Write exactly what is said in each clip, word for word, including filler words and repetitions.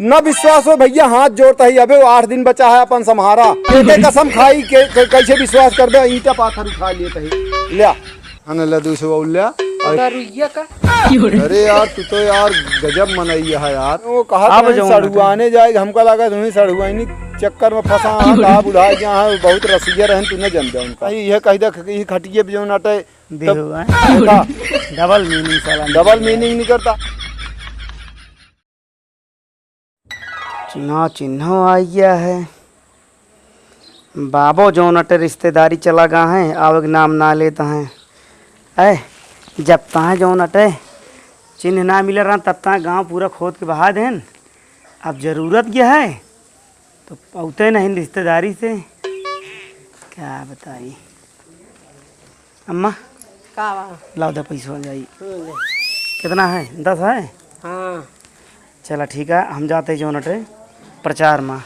ना विश्वास हो भइया, हाथ जोड़त ही, अबे वो आठ दिन बचा है अपन सम्हारा। एके कसम खाई के, के, कैसे विश्वास करबे? ईंटा पाथर उठा लेत ही। ल्या, हन ला दूसरे वो ल्या। और दरुइया का। अरे यार, तू तो यार गजब मनई है यार। वो कहा अब तो जौन सड़ुआने जाए, हमका लगा तुम्हें सड़ुआनी चक्कर में फंसा है, कहा बुढ़ा गया है, बहुत रसिया रहन, तू न जन दे उनका। यह कह दे कि खटिए पे जौन अटे, देहो, हैं? देखा। डबल मीनिंग साला। डबल मीनिंग निकलता। चुनाव चिन्हो आ गया है। बाबो जौन अटे रिश्तेदारी चला गा है, आवे के नाम ना लेता है। ऐ, जब तहाँ जौन अटे चिन्ह ना मिले रहा, तब तहाँ गाँव पूरा खोद के बहा देन। अब जरूरत क्या है, तो पौते नहीं रिश्तेदारी से। क्या बताई। अम्मा, का बा? लाओ दे पैसवा जाई। हम्म, ले। कितना है? दस है? हाँ। चला ठीक है, हम जाते हैं जौन अटे प्रचार में।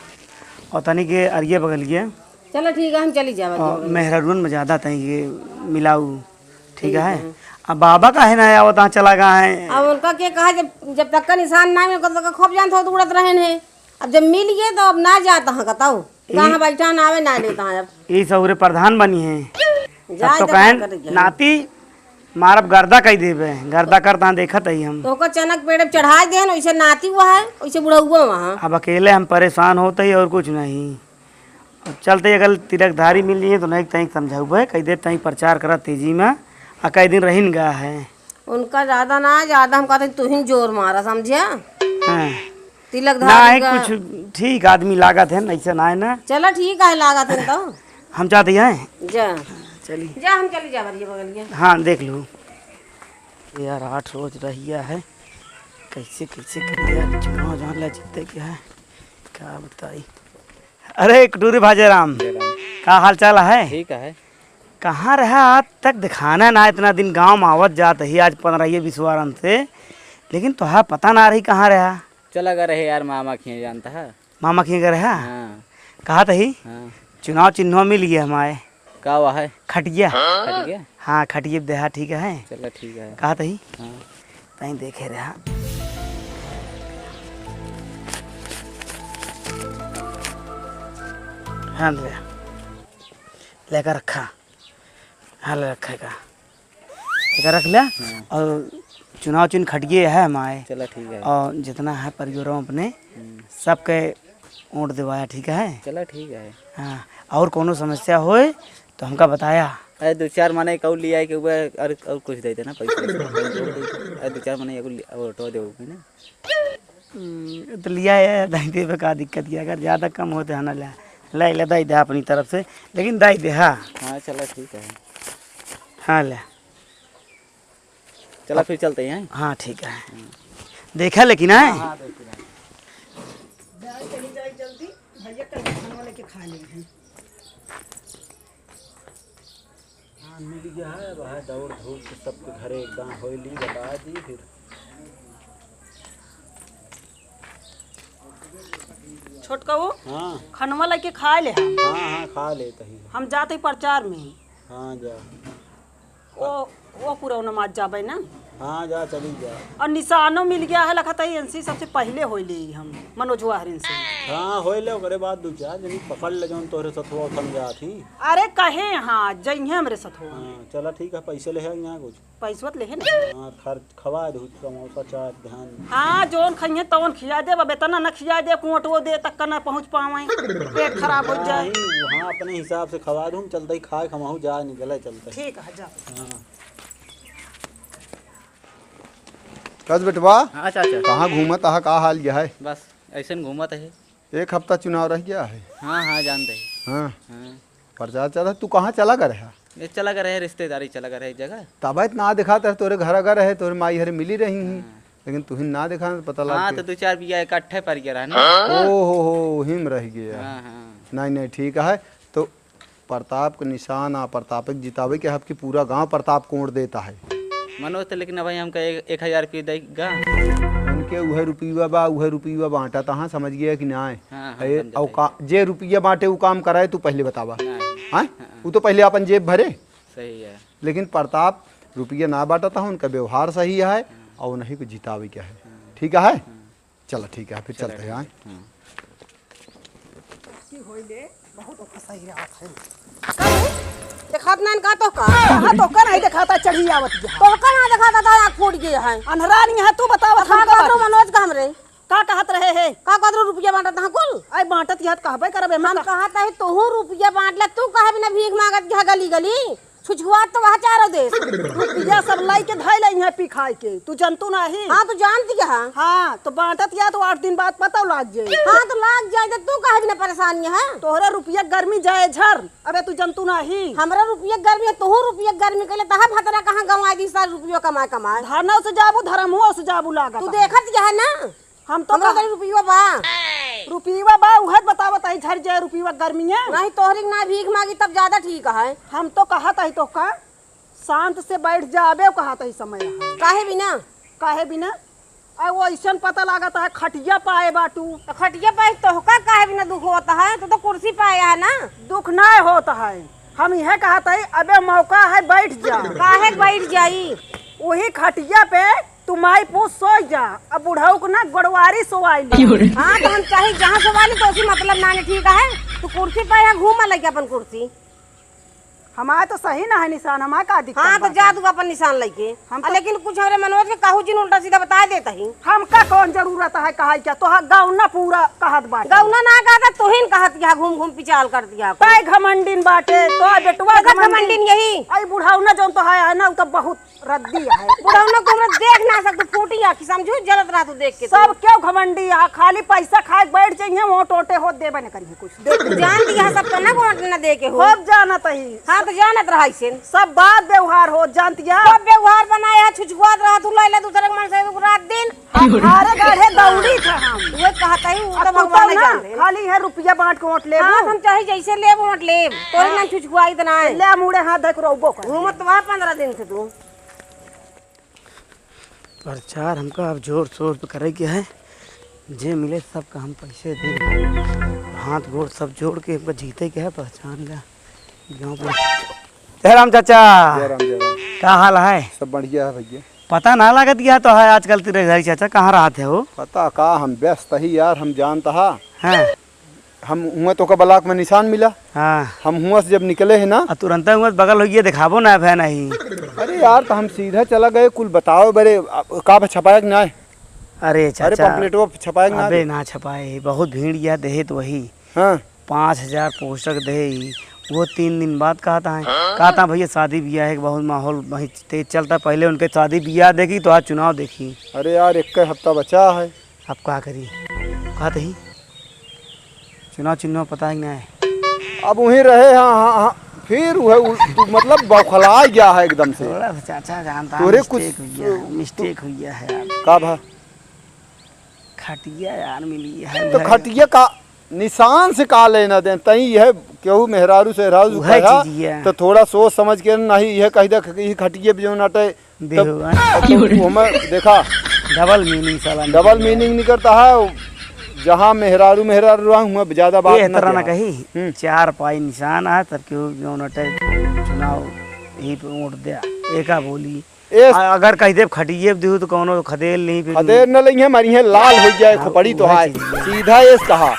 और तनी के अरिये बगल के। चला ठीक है, हम चली जावा और के बगल। मेहरारुअन में ज्यादा तनी के मिलाऊ, ठीक ठीक है? है। अब बाबा काहे ना आवत, चला गा है? अब उनका के कहा, जब, जब तक का निशान ना मिल, तब तक खूब जान थोड़ा उड़त रहन है। अब जब मिल गए तो अब ना जाता है, बताओ। कहाँ ई बैठा ना आवे, ना लेता है अब। ई सहुरे प्रधान बनी है। जाए अब तो तो का कहें, करे जाए। नाती मारब गर्दा कई देबे, गर्दा करता देखत ही हम। तो ओकर चनक पेड़ पे चढ़ाए देन, वैसे नाती हुआ है, वैसे बुढ़ौआ वहाँ। अब अकेले हम परेशान होते ही और कुछ नहीं। अब चलते अगर तिलकधारी मिल जाइए तो नहीं तनिक समझाऊ है, कई देर तनिक प्रचार करा तेजी में, आ कई दिन रहिन गा है। उनका ज्यादा ना, ज्यादा हम कहते तुहिन जोर मारा, समझिया? हाँ। तिलक ना धारी है का। कुछ ठीक आदमी लागत है, ऐसा ना है ना। चला ठीक है, लागत है तो। हम जाते हैं। जा। चली। जा, हम चली जा, बरिया बगल के। हाँ, देख लो। यार, आठ रोज रहिया है, कैसे, कैसे करिए यार, चुनाव जान ला जीते क्या है, क्या बताई। अरे, कटूरी भाई जयराम, जयराम। का हाल चाल है? ठीक है। कहाँ रहा आज तक दिखाना ना, इतना दिन गाँव में आवत जात ही, आज पन्द्रह ये बीस वारन से, लेकिन तोहार पता ना रही कहाँ रहा। चला गा रहे यार मामा के यहाँ, जानता है? मामा के यहाँ रहा? हाँ। कहा तही? हाँ। चुनाव चिन्हो मिल गया हमारे। का हुआ है? खटिया। खटिया? हाँ, खटिया देहा, ठीक है। चला ठीक है। कहा तही? हाँ। तहीं देखे रहा। हाँ, ले। लेकर रखा। हाँ, ले रखा का। एका रख ले। हाँ। और चुनाव चिन्ह खटिए है हमारे। चला ठीक है। और जितना है परिवारों अपने, हम्म। सबके वोट दिवाया, ठीक है? चला ठीक है। हाँ, और कोनो समस्या होए तो हमका बताया। अरे दो चार मने कऊ लिया के ऊपर और, और कुछ दे देना पैसा। अरे दो चार मने एगो लि-, ऑटो दे ऊपर ना। हम्म, तो लिया है, दई दे पे का दिक्कत है, अगर ज्यादा कम होते है ना ले, ले, ले दई दे अपनी तरफ से, लेकिन दई दे, हाँ। हाँ, चला ठीक है। हाँ, ले। चला फिर चलते हैं। हाँ, ठीक है। देखा लेकिन, हाँ, हाँ, हाँ, देखिए। जाए चली जाए जल्दी, भैया कल खाना लेके खा लेंगे। हाँ, मिल गया है, अब है दौड़ धूप के सबके घरे एकदम होई ली, बता दी फिर। छोटकऊ, हाँ। खनवा लेके खा ले। हाँ, हाँ, खा लेत ही। हम जात ही प्रचार में ही। हाँ, जा। ओ, ओ पुरौना मात जाबे ना। हाँ, जा, चली जा। और निशानो मिल गया है, लखत ही इनसे सबसे पहले होई ले हम, मनोजवा हरिन से। हाँ, होई ले, ओकरे बाद दू चार जनी पकड़ ले, जौन तोहरे सथवा उठन जात ही। अरे कहे, हाँ, जइहे हमरे सथवा। हाँ, चला ठीक है, पैसे ले है यहाँ कुछ। पैसवा त लेहे ना। हाँ, खर्च खवा दू, समोसा, चाट, धान। हाँ, जौन खइहे तौन खिया देब, अब इतना न खिया देब, कोटवो दे तक का न पहुँच पावे, पेट खराब हो जाए। नहीं, वहाँ अपने हिसाब से खवा दू, हम चलते ही खाए, खमाहू जा निकले चलते। ठीक है, जा। हाँ। कस बेटवा? हाँ, चाचा। कहाँ घूमत आहा, का हाल यह है? बस, ऐसे न घूमत है। एक हफ्ता चुनाव रह गया है। हाँ, हाँ, जानते हैं। हाँ। हाँ। प्रचार चला, तू कहाँ चला कर रहा? ये चला कर रहे, रिश्तेदारी चला कर रहे एक जगह। तब ना दिखाता है, तोरे घर अगर रहे, तोरे माई हरे मिली रही ही। हाँ। लेकिन तुहिन ना देखा, पता लग हाँ, के। तो दो चार बिया इकट्ठे पर गया रहा ना। ओ हो हो, हिम रह गया। हाँ, हाँ। नहीं, नहीं, ठीक है। तो प्रताप के निशान आ, प्रताप के जितावे के हब कि पूरा गांव प्रताप को वोट देता है। मनोज तो लेकिन भाई हमका एक, एक हजार रुपये देगा। उनके उहे रुपया बा, उहे रुपया बांटा तहाँ, समझ गया कि ना? हाँ, हाँ, ए, समझ औका-, गए। जे रुपया बांटे उ काम कराए, तू पहले बतावा। हाँ। हाँ? हाँ। उ तो पहले अपन जेब भरे। सही है। लेकिन प्रताप रुपया ना बांटता है, उनका व्यवहार सही है हाँ। और उन्हीं को जितावे के है। हाँ। ठीक है? हाँ। चला ठीक है, फिर चला चलते हैं, ठीक है। आए। हम्म। की होइले, बहुत ओकर सही रहत है। का रे? देखात नान का तोहका? कहाँ तोहका नहीं देखाता, चढ़ी आवत गया। तोहका ना देखाता, तो आँख फूट गया है। अन्हरा नहीं है, तू बतावत अब का हमका कहत रहो बात। मनोज का हमरे? का कहत रहे है? का कहत रहो, रुपया बांटत हाँ कुल? आई बांटत यह कहबे करबे, हम का कहत है, तोहू रुपया बांट ले, तू काहे बिना भीख मांगत गया गली गली? छुछुआत तो वहाँ चारों देश। रुपया सब लाई के धई ले यहाँ पी खाए के, तू जनतू नाही। हाँ, तो जानती है। हाँ, तो बांटत या तो आठ दिन बाद पता लाग जाए। हाँ, तो लाग जाए, तो तू काहे बिना परेशान है? तोहरे रुपया गर्मी जाए झर, अबे तू जनतू नाही। हमरा रुपया गर्मी है, तोहू रुपया गर्मी कैले, तहा भतरा कहाँ गंवाई दी सारे रुपया कमाए कमाए। धरना से जाबू, धर्मो से जाबू लागत तू है। देखत है ना? हम तो हमरा कहा लगे रुपया बा। रुपया बा, उहे त बतावत आई, झर जाए रुपया गर्मी है। नहीं, तोहरी के ना भीख मांगी तब ज्यादा ठीक है। हम तो कहत आई तोहका, शांत से बैठ जा, अबे कहत आई समय है। काहे बिना? काहे बिना? आ वो ऐसन पता लागत है, खटिया पाए बाटू। तो खटिया पाए तोहका काहे बिना दुख होता है? तू तो कुर्सी पाया है ना। दुख ना होता है, हम यह कहत आई, अबे मौका है, बैठ जा। काहे बैठ जाई? वही खटिया पे तू माई पूत सोई जा, अब बुढ़ऊ को ना गोड़वारी सोवाई ले। हाँ, तो हम चाहे जहाँ सोवाई ले, तो उसी मतलब ना, ठीक है? तू कुर्सी पर यहाँ घूमा लेके अपन कुर्सी। हमारे तो सही ना है निशान, हमारे का दिक्कत हाँ, तो बात जा है? तू अपन निशान लेके। हम आ, तो लेकिन कुछ हमरे मनोज के कहू जिन उल्टा सीधा बता देता ही। हमका कौन जरूरत है कहा क्या? तो हाँ, गौना पूरा कहत बाटे। गौना ना कहता, तोहिन कहत यहाँ घूम घूम पिचाल कर दिया। तय घमंडिन बाटे, तो बेटवा देखत घमंडिन। घमंडिन यही। आई बुढ़ऊ ना जौन तो है, है ना, उ तो बहुत रद्दी है। बुढ़ौना को हमरा देख ना सकत, फूटी आँखी समझू, जलत रहा तू देख के तू। सब क्यों घमंडी है, खाली पैसा खाए के बैठ जाइए, वोट ओटे होत देबे न करिए कुछ। देख ले। जान दिया है सबका ना वोट ना दे के हो। खूब जानत ही। हाँ, तो जानत रहा इसे। सब बात व्यवहार होत जानती है। सब व्यवहार बनाए है, छुछुआत रहा तू, लैले दूसरे के मन से तू रात दिन। हम हारे गाढ़े दौड़ी थे हम। वो कहता ही, वो अब तो तू भगवान तो नहीं ना, जान रहे। खाली है रुपया बांट के वोट लेबू। हाँ, हम चाहे जैसे लेब वोट लेब। तोरे हाँ। नाम छुछुआई तो ना है। ले मुड़े हाथ धक रोबो कर। घूमत तो वहाँ पन्द्रह दिन से तू। प्रचार हमका अब जोर शोर पे करे के है, जे मिले सबका हम पैसे दे। हाथ गोड़ सब जोड़ के हमका जीते के है, पहचान ला गाँव पे। जय राम चाचा। जय राम, जय राम। का हाल है? सब बढ़िया है भैया। पता ना लागत गया तो है आजकल तेरे घर चाचा, कहाँ रहत है वो? पता का, हम व्यस्त ही यार, हम जानता हा। हाँ। हम हुआं तोका block में निशान मिला। हाँ। हम हुआं से जब निकले हैं ना। आ, तुरंत हुआं से बगल होइए, देखाबो ना भय नहीं। अरे यार, तो हम सीधा चला गए, कुल बताओ बरे, आ, का बा, छपाया कि ना? अरे अरे चाचा, पम्पलेटवा छपाया कि ना? अबे ना छपाए, बहुत भीड़ या देहे तो वही। हाँ। पाँच हजार पोस्टर के देहे ही, वो तीन दिन बाद कहता है, कहता भैया शादी ब्याह है, बहुत माहौल वही तेज चलता, पहले उनके शादी ब्याह देखी तो आज चुनाव देखी। अरे यार, एक हफ्ता बचा है। अब का करी? कहत ही चुनाव चिन्ह पता है कि नहीं? अब वहीं रहे, हाँ, हाँ, हाँ। फिर वह उल-, तू मतलब बौखला गया है एकदम से। थोड़ा सा चाचा जानता तोरे कुछ mistake हुई है, तू mistake हुई है यार। का भा? खटिया यार मिली है तो भाई। खटिया का निशान से का लेना दे? तई यह केहू मेहरारू सेहरारू वह कहा, चीज है। तो थोड़ा सोच समझ के नहीं, यह कह दे कि खटिया पे जो नटे देहो, तब हाँ। तो ओमे देखा, double meaning साला double निकल meaning निकलता है। जहाँ मेहरारू, मेहरारू रहा, हुआं ज्यादा बात ये ना तरह ना किया। कही, हम्म। चार पाई निशान आ, तब क्यों, क्यों नटे चुनाव यही पे वोट दिया, एका बोली। एस आ, अगर कह दे खटिए दिहु तो कौनो खदेल नहीं फिर। खदेल न लइहे, मरिहे लाल हो जाए, हाँ, खोपड़ी तो वही है। चीज है। सीधा एस कहा,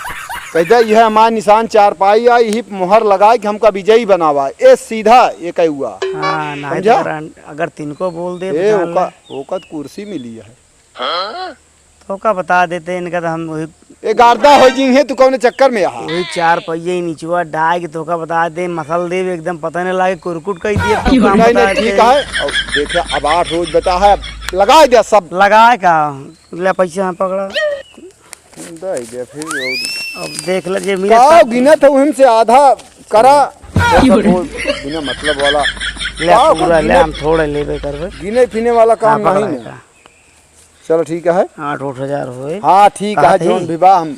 कह दे, "यह हमार निशान चार पाई आ, यही मोहर लगाए कि हमका विजयी बनावा।" एस सीधा ये कह हुआ। हाँ, नहीं समझा? तो अगर, अगर तिनको बोल दे, ए, तो जान ओका, ले। ओका तो कुर्सी मिली है। तो का बता देते इनका, तो हम वही ए गार्दा हो जी है, तू कौन चक्कर में यहाँ? वही चार पहिए ही निचवा डाय के तोका बता दे, मसल दे, एकदम पता नहीं लागे, कुरकुट कह दिए, तू काम नहीं, बता नहीं, ठीक दे। है। और देखे, अब आठ रोज बता है, अब लगा दे सब। लगा का? ले पैसा यहाँ पकड़ा। दे दे फिर। अब देख ले जे मिले का तब। गिनत है, उनसे आधा करा। बिना मतलब वाला। ले का पूरा ले, गिने, हम थोड़े लेबे करबे। गिने फिने वाला काम हाँ, पकड़ा नहीं है है। का। चलो ठीक है। आठ, आठ हजार होए। हाँ, ठीक है, कहत ही। जौन भी बा हम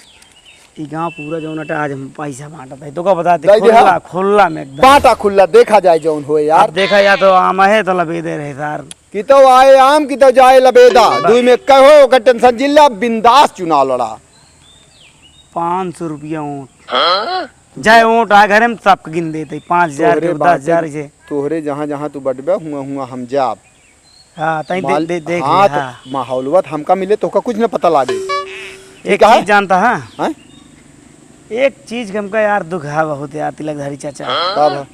ई गाँव पूरा जौन अटे, आज हम पैसा बांटत है। तो का बता दे, दे दे, खुल्ला, हाँ। खुल्ला में एकदम। बांटा खुल्ला, देखा जाए जौन होए यार। अब देखा जाए तो आम है तो लबेदे रहे सार। कि तो आए आम, कि तो जाए लबेदा। बस। दुई में कहो, ओकर tension जिल्ला, बिंदास चुनाव लड़ा। पाँच सौ रुपया वोट। हाँ? जाए वोट आ घरे में सबके गिन देते, पाँच हजार तोहरे के, बाटे, दस हजार से। तोहरे जहाँ जहाँ तू बटबे, हुआं हुआं हम जाब। हाँ, तई दे-, माल-, दे-, देख हाँ, ले, तो हाँ। माहौलवा त हमका मिले, तोहका कुछ न पता लागे। एक चीज जानता है? हाँ? एक चीज हमका यार दुख है बहुत यार, तिलकधारी चाचा। का बा?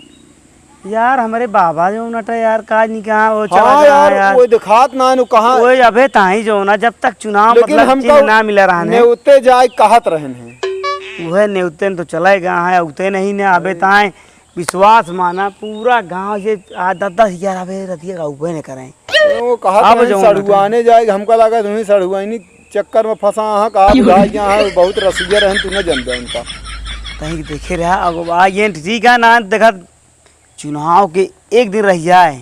यार, हमरे बाबा जो नटा यार, काज नहीं कहा, वो चला हाँ गया यार, यार। वो दिखात ना नु कहाँ। वो अबे ताई जो ना, जब तक चुनाव लेकिन मतलब हमका चिन्ह ना मिला रहन है। नेवते जाए कहत रहन है। वह नेवते न तो चला गया है, उते नहीं ने अबे ताई। विश्वास माना, पूरा गांव ये आ, दस दस ग्यारह बजे रतिया का उबे ने करें। वो कहत अब रहन जो ना सड़ुआने जाए, हमका लगा तुम्हें सड़ुआनी चक्कर में फंसा है, कहा बुझाए क्या है, बहुत रसिया रहन, तू न जानबे उनका। कहीं देखे रहा, अब आ ये ठीक है ना, देखा चुनाव के एक दिन रह जाए,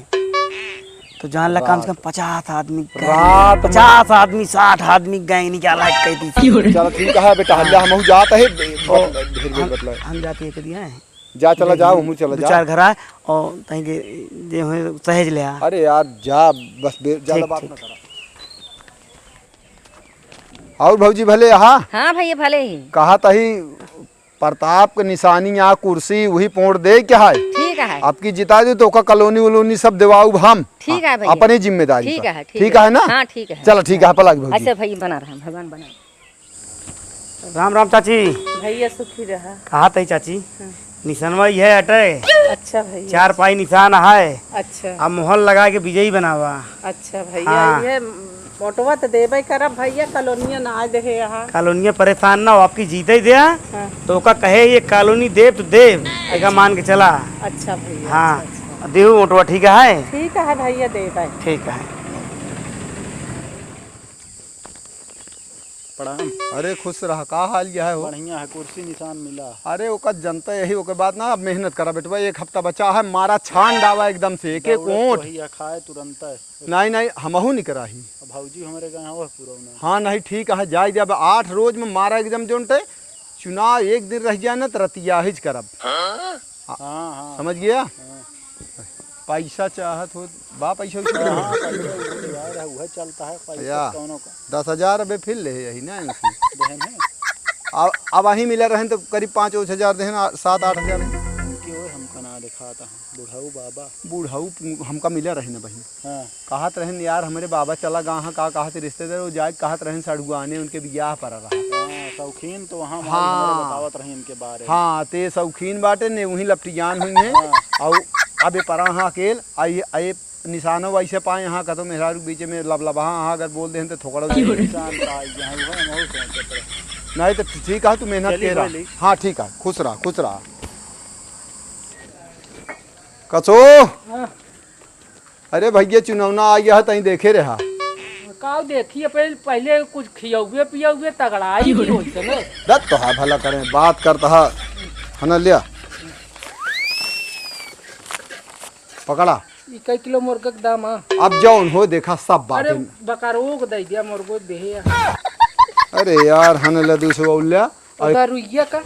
तो जान ला कम से कम रात। पचास आदमी, रात में। पचास आदमी, साठ आदमी गए निकाला कह दी। चलो ठीक है बेटा, हम जा, हमहू जात है, बे-, ओ, बतला, ढेर बेर हम, बतला। हम जाते हैं, करिए हैं। जा, चला जा, हमहू चला दो जा। चार घर आए और तहीं के जे होए सहेज ले आ। अरे यार, जा, बस बे-, ज्यादा ठीक, बात ठीक। ना करा। और भौजी भले यहाँ? हाँ भैया, भले ही। कहा तही प्रताप के निशानी यहाँ कुर्सी, वही पोंड़ दे क्या है? ठीक है। आपकी जिता दी तो ओका कॉलोनी वोलोनी सब देवाऊ हम। ठीक है भैया। अपनी जिम्मेदारी ठीक पर। है, ठीक ठीक है। है ना? हाँ, ठीक है। चलो, ठीक है, पलक भौजी। अच्छा भैया, बना रहा, भगवान बना। राम राम चाची। भैया सुखी रहा। कहा तही चाची? हाँ। निशनवा यह अटे। अच्छा भैया। चार पाई निशान है। अच्छा। अब मोहर लगा के विजयी बनावा। अच्छा भैया, हाँ। ये वोटवा तो देबे करब भैया, कॉलोनिया ना देहे यहाँ। कॉलोनिया परेशान ना हो, आपकी जीते ही दे। हाँ। तो ओका कहे ये कॉलोनी देब तो देब, एका मान के चला। अच्छा भैया, हाँ। अच्छा, अच्छा। देहू वोटवा, ठीक है? ठीक है भैया, देबे। ठीक है। प्रणाम। अरे खुश रहा, का हाल यह है हो? बढ़िया है, कुर्सी निशान मिला। अरे ओकर जनता यही, ओकर बात ना, अब मेहनत करा बेटवा, एक हफ्ता बचा है, मारा छान डावा एकदम से, एक एक दौड़त वोट। तो ही है, खाए तुरंत है। नहीं, नहीं, हमहू नहीं कराही। अब भौजी हमरे गए हैं, वह पुरौना। हाँ, नहीं, ठीक है, जाए दे, अब आठ रोज में मारा एकदम जोन ते, चुनाव एक दिन रह जाए ना, तो रतिया हिज करब। हाँ, हाँ, हाँ। समझ गया? हाँ। पैसा चाहत हो, बा पैसा वैसा? हाँ, हाँ, पैसा वैसा तो यार है, वह चलता है, पैसा या, कौनो का। दस हजार अबे फिर ले यही ना इनसे। बहन है। अब, अब अहीं मिला रहन तो करीब पाँच उछ हजार देहन, आ, सात आठ हजार है। इनके ओए हमका ना दिखाता है, बुढ़ऊ बाबा। बुढ़ऊ हमका मिला रहे ना बहिन। हाँ। कहत रहन, "यार, हमरे बाबा चला गा हाँ, का कहत रिश्तेदार, वो जाए कहत रहन, सड़ुआने उनके बियाह पर रहा।" हाँ, शौकीन तो वहाँ, वहाँ हाँ। हमरे बतावत रहे इनके बारे में। हाँ, ते शौकीन बाटे ने, वहीं लपटियान हुई हैं। हाँ। अउ अब ये परा हाँ अकेल, आ ये, आ ये निशानो वैसे पाए, यहाँ का तो मेहरारू के बीच में लबलबा, हाँ, हाँ, अगर बोल देहन तो थोकड़ा हो जाए। निशान का आई, यहाँ हुआ, हम और सोचत रहे। नहीं तो ठीक है, तू मेहनत चलिए, के रहा। बोली। हाँ, ठीक है, खुश रहा, खुश रहा। कचो। हाँ। अरे भैया, चुनौना आ गया है, तहीं देखे रहा। का देखिए, पहले, पहले कुछ खियौबे पियौबे तगड़ाई की होई से ना। दत तो है भला करें, बात करता है, है ना, लिया। पकड़ा। ई कई किलो मुर्गा के दाम है? अब जौन हो, देखा सब बात अरे, है। बकरो के दे दिया, मुर्गो दे है। अरे यार, हन ले दू सौ और लिया। और उधर रुइया का?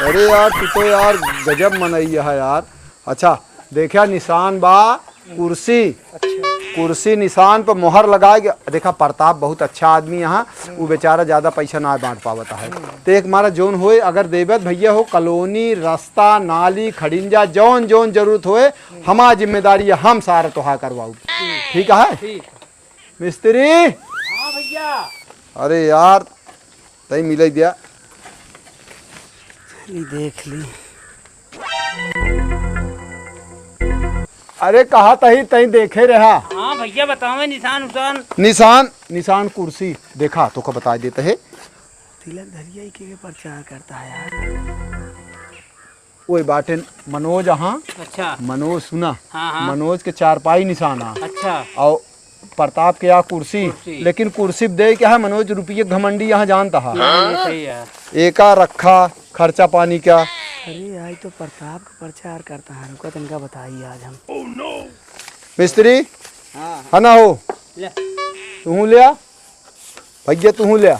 अरे यार, तू तो यार गजब मनैया है यार। अच्छा, देखा निशान बा, कुर्सी। अच्छा। कुर्सी निशान पर मोहर लगाए के। देखा, प्रताप बहुत अच्छा आदमी यहाँ, वो बेचारा ज्यादा पैसा ना बांट पावत है। तो एक मारा जौन होए, अगर देबत भैया हो, कॉलोनी, रास्ता, नाली, खड़िंजा, जौन जौन जरूरत होए, हमार जिम्मेदारी है, हम सारा तोहा करवाऊ। ठीक है? ठीक। मिस्त्री। हाँ भैया। अरे यार, तई मिले दिया। चली देख ली। अरे कहा तही तई देखे रहा। हाँ भैया, बतावे निशान उशान। निशान, निशान कुर्सी। देखा, तोका बताई देत है। तिलकधरिया के, के प्रचार करता है यार। ओए बाटे मनोज, हाँ। अच्छा। मनोज सुना। हाँ, हाँ। मनोज के चारपाई निशान आ। अच्छा। और प्रताप के यहाँ कुर्सी, कुर्सी। लेकिन कुर्सी दे क्या है मनोज, रुपये घमंडी यहाँ जानता है। हाँ, ये सही है। एका रखा खर्चा पानी का। अरे, आई तो प्रताप का प्रचार करता है, रुका तनिका बताई आज हम। मिस्त्री, हाँ। है ना हो? ले। तू लिया। भैया, तू ले आ।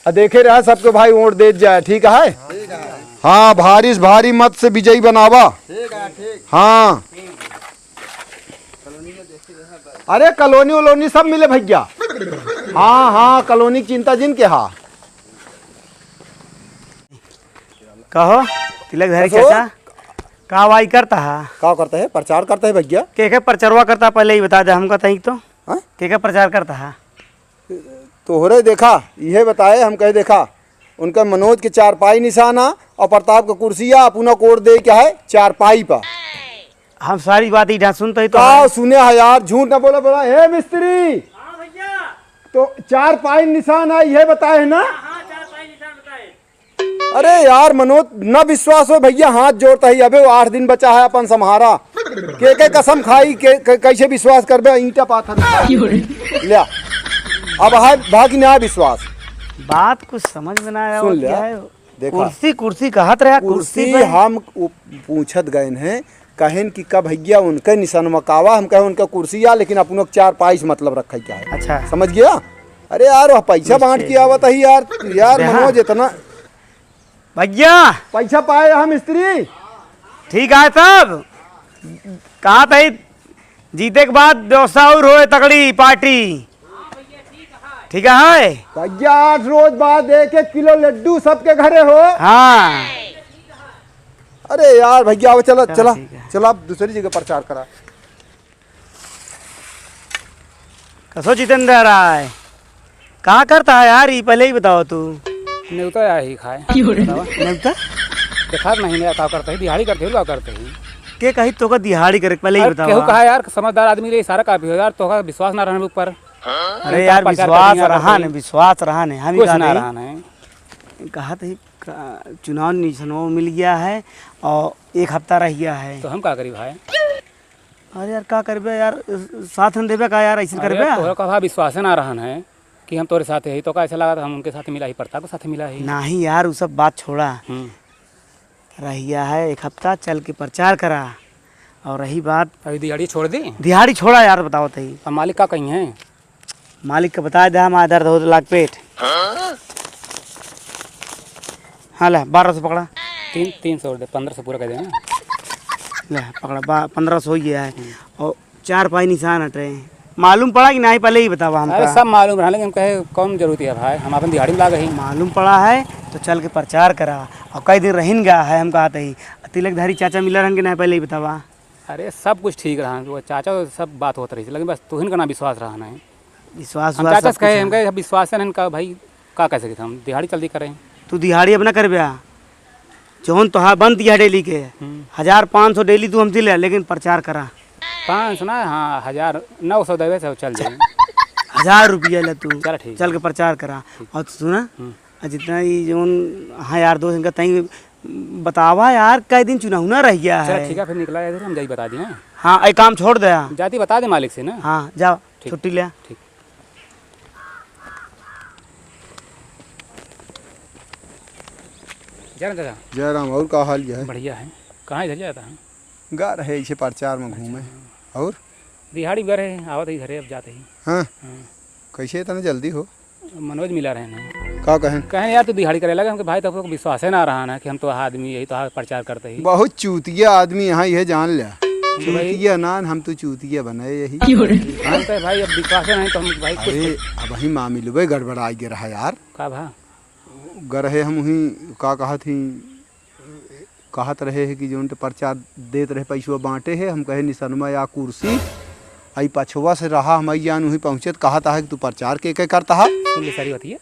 आ, देखे रहा सबके भाई वोट देत जाए, ठीक है? ठीक है। हाँ, भारी से भारी मत से विजयी बनावा। ठीक है, ठीक। हाँ। अरे, कॉलोनी वोलोनी सब मिले भैया। हाँ, हाँ, कॉलोनी की चिंता जिन के हा। कहो, तिलकधारी अशोक। चाचा, का वाई करता है? का करता है? प्रचार करता है भैया। के के प्रचारवा करता है, पहले ही बता दे हमका तनिक तो। हाँ? के के प्रचार करता है? तोहरे देखा, इहे बताए, हम कहे देखा, उनका मनोज के चारपाई निशाना और प्रताप के कुर्सिया, अपना कोड दे के है चारपाई पा। हम सारी बात इधर सुनते ही तो का है। सुने है यार, झूठ ना बोला, बोला, "हे मिस्त्री, हाँ भैया।" तो चारपाई निशान है, ये बताए है ना? हाँ, हाँ, चारपाई निशान बताए। अरे यार मनोज, ना विश्वास हो भैया, हाथ जोड़ता ही, अबे वो आठ दिन बचा है अपन सम्हारा। के के कसम खाई, के, के, कैसे विश्वास करबे ईंटा पाथर? ले आ। अब है भागी ना विश्वास। बात कुछ समझ में ना आया, सुन ले, क्या है? देखा। कुर्सी, कुर्सी कहत रहा, कुर्सी कुर्सी पे। हम उ-, पूछत गए हैं, कहेन कि का भैया उनके निशान मकावा, हम कहे उनका कुर्सी आ, लेकिन अपनों के चारपाई से मतलब रखे क्या है? अच्छा। समझ गया? अरे यार, वह पैसा बांट के आवत है यार, यार देखा। मनोज इतना भैया। पैसा पाए हम स्त्री। ठीक है तब। कहा था जीते के बाद व्यवस्था और होए तगड़ी पार्टी। ठीक है। भैया, आठ रोज बाद एक एक किलो लड्डू सबके घरे हो। हाँ। अरे यार भैया, अब चला, चला, चला, ठीक है। चला, अब दूसरी जगह प्रचार करा। कसो जितेंद्र राय, का करता है यार, ई पहले ही बताओ तू। नेवता आया ही खाए। बतावा। नेवता? देखा नहीं मेरा का करता है, दिहाड़ी करते हो, का करते हैं। के कही तोका दिहाड़ी करे, पहले ही अरे, बतावा। केहू कहा यार, समझदार आदमी रे, सारा काफी हो यार, तोका विश्वास ना रहने ऊपर। अरे यार, प्रचार विश्वास करने रहा वाला ने, कोई विश्वास रहा ने, हम ही कुछ कहा ना थे। रहा ने। कहा थे, का-, चुनाव निशान मिल गया है और एक हफ्ता रह गया है। तो हम का करी भाई? अरे यार, का करबे यार, साथ न देबे का यार, ऐसे अरे करबे? तोहरा का भाई विश्वास ना रहन है कि हम तोरे साथ ही, तो का ऐसा लगा था हम उनके साथ मिला ही, प्रताप के साथ मिला ही। नहीं यार, उ सब बात छोड़ा। हम्म। रहिया है एक हफ्ता, चल के प्रचार करा। और रही बात अभी दिहाड़ी छोड़ दी? दिहाड़ी छोड़ा यार, बताओ तई। अब मालिक का कहीं है? मालिक के बता दे, हमारा दर्द होत लाग पेट। हाँ, ले, बारह सौ पकड़ा। तीन, तीन सौ दे, पन्द्रह सौ पूरा कर देना। ले, पकड़ा, बा-, पन्द्रह सौ हो गया है। हम्म। और चार पाई निशान हट रहे हैं। मालूम पड़ा कि नहीं, पहले ही बतावा हमका। अरे, सब मालूम रहा, लेकिन हम कहे, कौन जरूरत है भाई, हम अपन दिहाड़ी में लाग ही। मालूम पड़ा है, तो चल के प्रचार करा। और कई दिन रहिन गया है, हम कहते ही। तिलकधारी चाचा मिला रहन के नहीं, पहले ही बतावा। अरे, सब कुछ ठीक रहा, वो चाचा तो सब बात होत रही, लेकिन बस तुहिन का ना विश्वास रहा नहीं। विश्वास हम उश्वास चाचा सब से कहे, कुछ हम है। कहे, "अब विश्वास है इनका भाई, का कह सकते हम, दिहाड़ी जल्दी करें।" तू दिहाड़ी अब ना करबे, जौन तोहार बनती है डेली के, हम्म। हजार पाँच सौ डेली तू हमसे ले, लेकिन प्रचार करा। पाँच सौ ना, हाँ, हजार, नौ सौ देवे से चल जाए। हजार रुपया ले तू, चल ठीक चल है। के प्रचार करा। ठीक। और सुना, हम्म। आ जितना ई जौन, हाँ, यार दोस्त इनका तई बतावा यार, कई दिन चुनाव ना रह गया चला है। ठीक है, फिर निकला है इधर, हम जाई बता दिए। हाँ, ये काम छोड़ दे। जाती बता दे मालिक से ना। हाँ, जाओ, ठीक। छुट्टी ले। ठीक। जय राम दादा। जय राम, और का हाल है? बढ़िया है। कहाँ इधर जाता है? गा रहे इसे प्रचार में घूमे। अच्छा। और? दिहाड़ी गा रहे, आवत ही घरे, अब जाते ही। हाँ। हाँ। कैसे इतना जल्दी हो? मनोज मिला रहे हैं। का कहें? कहें, "यार, तू दिहाड़ी करे लगा।" हमके भाई, तो आपको विश्वास है ना रहा ना कि हम तो आदमी यही तो प्रचार करते ही। बहुत चूतिया आदमी यहाँ, यह जान लिया। तो भाई चूतिया नान, हम तो चूतिया बने यही। क्यों रे? हम कहे, "भाई, अब विश्वास है नहीं तो हम भाई कुछ अरे, तो" अब वही मामिलो बे गड़बड़ा गया रहा यार। का भा? गर है हम वहीं, का कहा थी, कहत रहे है कि जौन ते प्रचार देत रहे, पैसवा बांटे है, हम कहे निसनमा या कुर्सी, आई पछवा से रहा, हम आई जान वहीं पहुँचत, कहत है कि तू प्रचार के, के करता है? सुन ले सारी बात ये।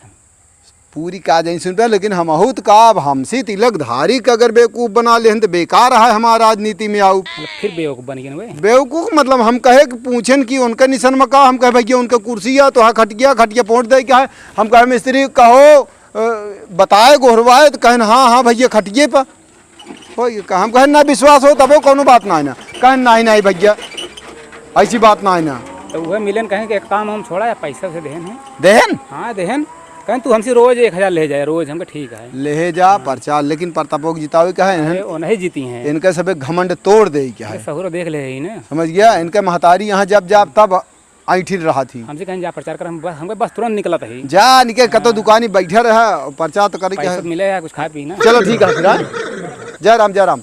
पूरी का जाइन सुन पे, लेकिन हमहू त का, अब हमसे तिलकधारी का अगर बेवकूफ बना लेहन त बेकार है हमारा राजनीति में आऊ। मतलब फिर बेवकूफ बन गए ना वे? बेवकूफ मतलब हम कहे कि पूछेन कि उनका निसनमा का, हम कहे भैया उनका कुर्सी है, तो हाँ खटिया, खटिया पोंछ दे क्या है, हम कहे मिस्त्री कहो, अ, बताए, गोहरवाए, तो कहन, "हाँ, हाँ भैया, खटिए पर।" हो, ये कहा, हम कहन, "ना विश्वास हो, तबो कौनो बात ना है ना।" कहन, "नहीं, नहीं भैया, ऐसी बात ना है ना।" तो वह मिलन कहें कि एक काम हम छोड़ा या पैसा से देहन है। देहन? हाँ, देहन। कहें, "तू हमसे रोज एक हजार ले जाए, रोज।" हमका ठीक है। ले जा, हाँ। प्रचार, लेकिन प्रतापो के जितावे का है, अरे, वो नहीं जीती हैं। इनका सब एक घमंड तोड़ दे क्या है। सहुरो देख ले ही ना। समझ गया? इनके महतारी यहाँ जब, जब तब ऐंठिल रहा थी। हमसे कहें जा प्रचार कर, हम बस, हमके बस तुरंत निकलत ही। जा निकल, कतो हाँ। दुकानी बैठा रहा, प्रचार तो करे पैसा क्या? तो मिले या कुछ खाए पी ना। चलो ठीक है फिर, हाँ? जय राम, जय राम।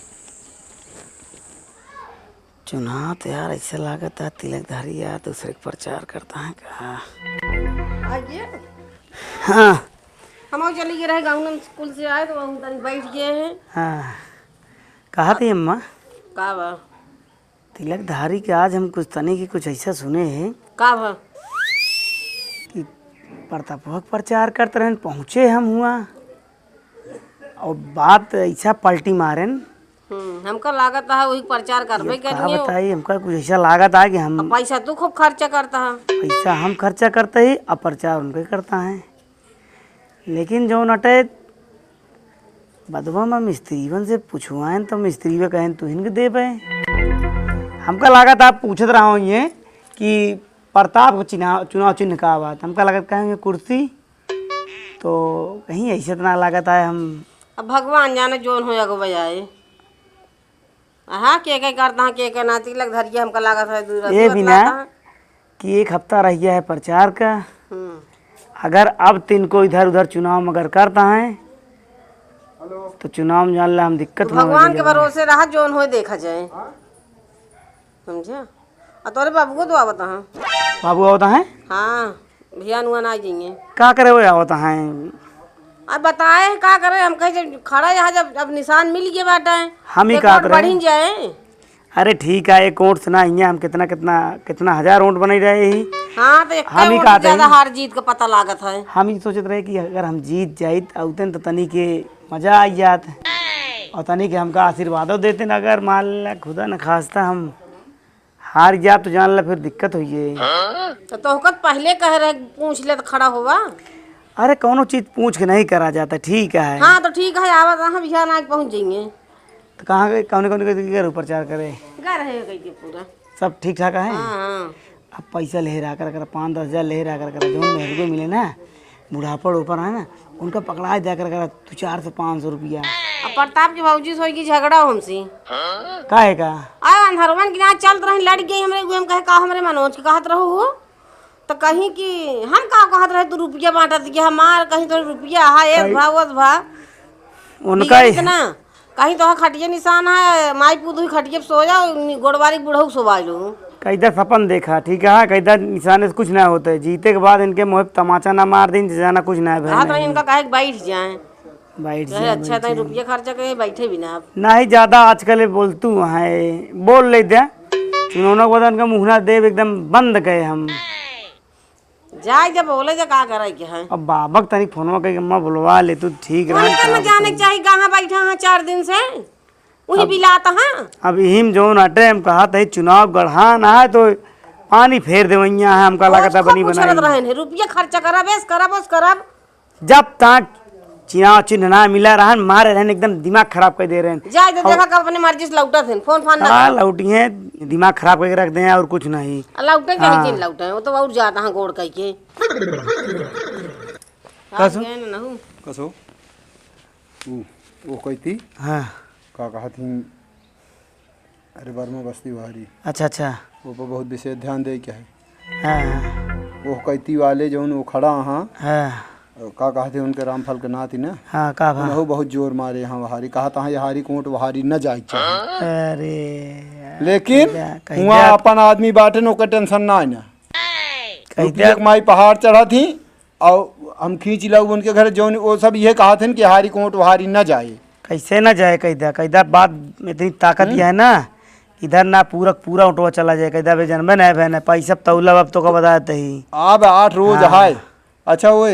चुनाव तो यार ऐसे लागत है तिलकधारी यार दूसरे के प्रचार करता है का? आइए। हाँ। हम और चली गए रहे गाँव में स्कूल से आए तो वहाँ तनी बैठ गए हैं। हाँ। कहा थी अम्मा? का बा? तिलकधारी के आज हम कुछ तनी की कुछ ऐसा सुने हैं का भा? कि प्रतापवा के प्रचार करत रहन, पहुँचे हम हुआ और बात ऐसा पलटी मारेन। हम्म, हमका लागत है वही प्रचार करबे ये का करिए। बताई, हमका कुछ ऐसा लागत है कि हम अब पैसा तू खूब खर्चा करता है। पैसा हम खर्चा करते ही, अब प्रचार उनके करता है। लेकिन जौन अटे बदवा में मिस्त्रीवन से पूछवाएन तो मिस्त्रीवे कहेन तू हिनके देबे। हमका लागत आप पूछत रहा ये कि प्रताप के चिन्हा-, चुनाव चिन्ह का बात, हमका लागत कहेंगे कुर्सी, तो कहीं ऐसे तो ना लागत है हम। अब भगवान जाने जौन हो अगुआ आए। हाँ, के के करता है, के के नाती लग धरिया, हमका लागत है दूर ये भी ना कि एक हफ्ता रह गया है प्रचार का। हम्म। अगर अब तिनको इधर उधर चुनाव में अगर करता है तो चुनाव में जान ला हम दिक्कत तो में भगवान के भरोसे रहा, जौन होए देखा जाए। समझा? आ तोरे बाबू को तो आवता है। बाबू आवता है? हाँ, भैया नुआ ना जाइए। का करे वो आवता है? अब बताए का करे, हम कहे जब खड़ा यहाँ जब अब निशान मिल गए बाटे, हम ही एक का वोट करे? बढ़िन जाए। अरे ठीक है, एक वोट से ना हियाँ हम कितना, कितना, कितना हजार वोट बनाई रहे ही। हाँ, तो एक हम ही वोट कहते ज्यादा हैं। हार जीत का पता लागत है। हम ही सोचत रहे कि अगर हम जीत जाइत, औतन तो तनी के मजा आ जात और तनी के हमका आशीर्वादो देते ना। अगर मान ला खुदा न खास्ता हम हार जात तो जान ला फिर दिक्कत होइए। तो तोहका तो पहले कह रहे पूछ ले तो खड़ा होवा। अरे कौनो चीज पूछ के नहीं करा जाता, ठीक है। हाँ, तो ठीक है, आवा, हम यहाँ ना पहुँच जाएंगे। तो कहाँ गए, कौन कौन के, के प्रचार करे? घर है कहीं के पूरा। सब ठीक ठाक है? हाँ, हाँ। अब पैसा ले रहा कर, कर, पाँच दस हजार ले रहा कर, कर, जौन मेहर को मिले ना, बुढ़ापा ऊपर है ना, उनका पकड़ा दिया कर, कर, दो चार सौ, पाँच सौ रुपया। अब प्रताप के भौजी से होई कि झगड़ा हो हमसे। काहे का? आ अंधरवन के यहाँ चलत रही, लड़ गई हमरे, हम कहे का हमरे मनोज के कहत रहू हो? तो कहीं कि हम का कहत रहे, तू रुपया बांटत कि हमार कहीं तो रुपया है, एस कई-, भा, ओस भा। उनका बिगड़त ही ना। कहीं तो खटिया निशान है, माई पूत हुई खटिया पे सो जाओ, नि-, गोड़वारी बुढ़ऊ सोवा लो। कैदा सपन देखा, ठीक है, कैदा निशान से कुछ ना होता है। जीते के बाद इनके मुँह पे तमाचा ना मार दें, जाना कुछ ना है, कहा तो नहीं। इनका कहे कि बैठ जाए। बैठ कहे, जाए, अच्छा, बैठ तो जाए। रुपया खर्चा करे, बैठे भी ना आप। नहीं, ज्यादा आजकल ये बोलतू है, बोल ले दे। चुनौना को तो इनका मुँह ना देब, एकदम बंद गए हम। जाए जब बोले जे का करे के है। अब बाबा के तनी फोनवा कइके अम्मा बुलवा ले तू, ठीक फोन रहे, कर का न जाने के बताई। चाही कहाँ बैठा है चार दिन से, वही अब बिलात है। अब इहिम जौन अटे हम कहत है चुनाव गढ़ान है तो पानी फेर देवइया है, हमका लागत है बनी बनाई। रहन है, रुपया खर्चा करब, एस करब, ओस करब। जब तक चुनाव चिन्ह ना मिला रहन, मारे रहन, एकदम दिमाग खराब कर दे रहन। जाए तो और देखा कब अपने मर्जी से लौटत हैं, फोन फान ना हाँ, करो। लौटी हैं, दिमाग खराब करके रख दे हैं और कुछ नहीं। आ, लौटे चाहे हाँ। जिन लौटे, वो तो और जाता है गोड़ कह के। कसो? कसो? ऊ, वो कहती? हाँ। का कहा थी? अरे, वर्मा बस्ती वाली। अच्छा, अच्छा। वो पर बहुत विशेष ध्यान दे के है। हाँ, हाँ। वो कैती वाले जौन वो खड़ा हाँ। हाँ। और का कहते उनके रामफल के नाती ना? हाँ, का भा? उन्हों बहुत जोर मारे यहाँ वहारी। कहा था, "यहाँ हारी कोट वहारी न जाए के चाहे।" अरे यार, लेकिन कह द्या, कह हुआ द्या। अपन आदमी बाटे न, ओकर tension ना है ना। कह रुपया द्या। के माई पहाड़ चढ़ा थी, और हम खींच लाऊ उनके घर, जौन वो सब ये कहा थे कि हारी कोट वहारी न जाए। कैसे न जाए, कैदा, कैदा बात में इतनी ताकत हम्म। ये है ना, इधर ना पूरा, पूरा ओटवा चला जाए, कैदा बे जनबे नहीं बहन है, पैसा तौला अब तो का बताते ही। अब आठ रोज हाँ। हाय। अच्छा, वो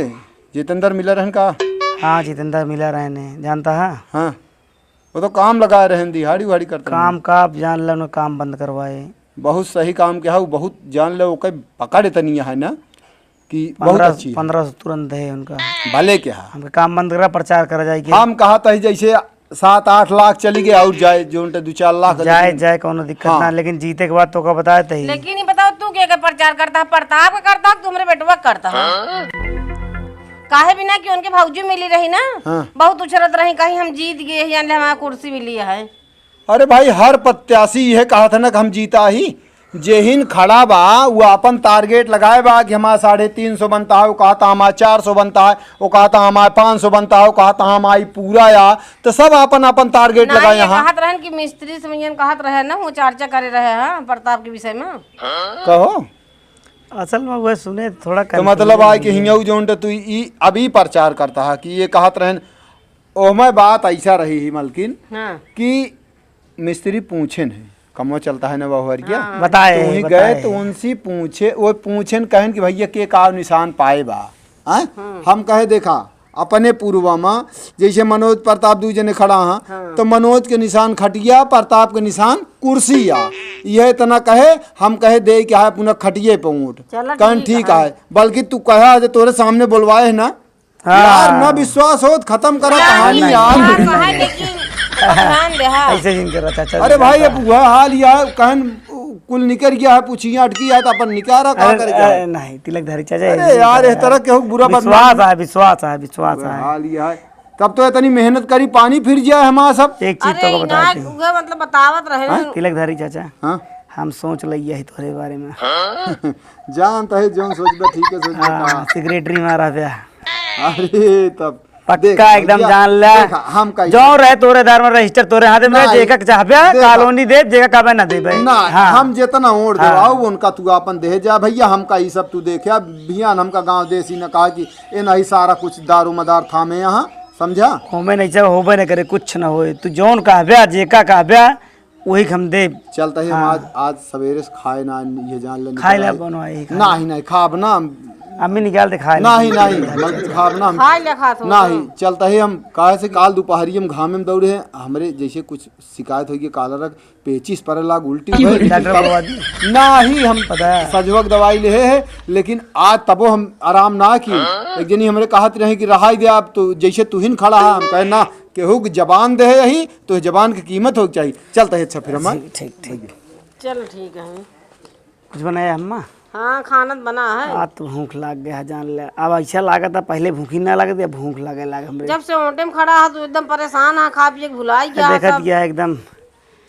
जितेंद्र मिला रहन का? हाँ, जितेंद्र मिला रहन है, जानता है? हाँ। वो तो काम लगा रहन, दिहाड़ी उहाड़ी करते काम हैं। का आप जान लो ना, काम बंद करवाए। बहुत सही काम किया, वो बहुत जान लो, ओके पकड़ इतनी है ना कि बहुत पन्द्रह, अच्छी है। पन्द्रह सौ तुरंत है उनका। भले क्या? हमके काम बंद करा, प्रचार करा जाए के। हम कहा था जैसे सात आठ लाख चली गए और जाए, जो उनके दो चार लाख जाए, लेकिन जाए, कौनो दिक्कत हाँ। ना, लेकिन जीते के बाद तो का बताए थे ही। लेकिन ये बताओ, तू के, के प्रचार करता है? प्रताप का करता है, तुमरे बेटवा का करता है? हाँ। काहे बिना कि उनके भौजी मिली रही ना, हाँ। बहुत उछरत रही, कहीं हम जीत गए, यानी हमारा कुर्सी मिली है। अरे भाई, हर प्रत्याशी यह कहा था ना कि हम जीता ही। जेहिन खड़ा बा, वो अपन target लगाए बा कि हमारा साढ़े तीन सौ बनता है, वो कहा था हमारा चार सौ बनता है, वो कहा था हमारा पाँच सौ बनता है, वो कहा था हमारी पूरा या, तो सब अपन अपन target ना, लगाए ये यहाँ। कहत रहन कि मिस्त्री समझन कहत रहे ना, वो चर्चा करे रहे हैं प्रताप के विषय में। कहो। असल में वह सुने थोड़ा तो मतलब confuse आए कि हो गया। हिंगऊ जोन तो तू ई अभी प्रचार करता है कि ये कहत रहन, ओहमे बात ऐसा रही ही मलकिन हाँ। कि मिस्त्री पूछेन है, कमवा चलता है ना वह हरिया? हाँ। बताए, तो वहीं बताए। गए तो उनसे पूछे, वो पूछेन कहन कि भैया के का निशान पाए बा? हैं? हम्म। हम कहे, देखा, अपने पूर्वा मा जैसे मनोज प्रताप दुइ जने खड़ा हैं, हाँ। तो मनोज के निशान खटिया, प्रताप के निशान कुर्सी आ। यह इतना कहे, हम कहे, दे के है अपना खटिये पे ऊँट। चलो, कहन, ठीक ठीक है। है, बल्कि तू कहा जे तोरे सामने बोलवाए है ना। हाँ। यार, ना विश्वास होत, खतम करा कहानी यार। विश्वास है, लेकिन अब ध्यान दे, हाँ। ऐसे जिन करा चाचा अरे जी, भाई, अब वह हाल यार, कहन कुल निकर गया है, पूछिया अटकी है, तो अपन निकारा का अरे, करे जाए? अरे, नहीं, तिलक धारी चाचा, अरे ऐसे यार, करा इस तरह केहू बुरा बदनाम विश्वास है, विश्वास है, विश्वास है। हाल यह है। तब तो इतनी मेहनत करी, पानी फिर जाए हमारा सब। एक चीज अरे, तो बता इनाज दे। उहे मतलब बतावत रहे हाँ? हैं। तिलक धारी चाचा, हाँ? हम सोच लइया ही तोरे बारे में। जानता है, जौन सोचबे ठीक है, सोचबे हाँ, का। सेक्रेटरी मारा बे। अरे, तब पक्का देख, एकदम भैया, जान ले। देख, हम का जो रहे तोरे दार में रजिस्टर तोरे हाथे में, नहीं, जेका चाहबे देखा। कॉलोनी दे, जेका कहबे ना देबे। ना, हाँ। हम जितना वोट हाँ। देवाऊ, उनका तू आपन दे जा भैया, हमका ई सब तू देखे। अब भियान हमका गाँव देसी न कहा कि ए नहीं सारा कुछ दारू मदार थामे यहाँ, समझा? होबे नहीं चाहे, होबे नहीं करे, कुछ न होए। तू जौन कहबे, जेका कहबे, वही के हम देब। चलता ही हम हाँ। आज, आज सवेरे से खाए ना, ये जान ले खाए ले निकल आए। कौनो आई खाए। नाही, नाही, खाब ना हम। अम्मी निकाल दे खाए ले। नाही, नाही, मत खाब ना हम। खाए ले खात हो नाही, तो। चलता ही हम, काहे से काल दोपहरी हम घामे में दौड़े हैं, हमरे जैसे कुछ शिकायत होई कि काला रख, पेचिस परे लाग, उल्टी भई। डॉक्टर बता दी। नाही, हम पता है। सजवक दवाई ले है, लेकिन आज तबो हम आराम ना की। एक जनी हमरे कहत रहे कि रहाई दे आप, तो जैसे तुहिन खड़ा है, हम कहे ना, केहू के जबान दे है यही, तो जबान की कीमत हो चाहिए। चलता है, अच्छा, फिर हम ठीक, ठीक, ठीक। चलो, ठीक है। कुछ बनाया अम्मा? हाँ, खाना तो बना है। आज तो भूख लाग गया है, जान ले। अब ऐसा लागत है, पहले भूखी ना लागत, या भूख लागे लाग हमरे। जब से ओटे में खड़ा है, तो एकदम परेशान है, खा पिए के भुलाई गया देखत सब। गया एकदम।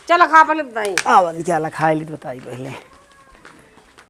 चलो, खा, पहले बताई। आवा, चला, खाए ली तो बताई पहले।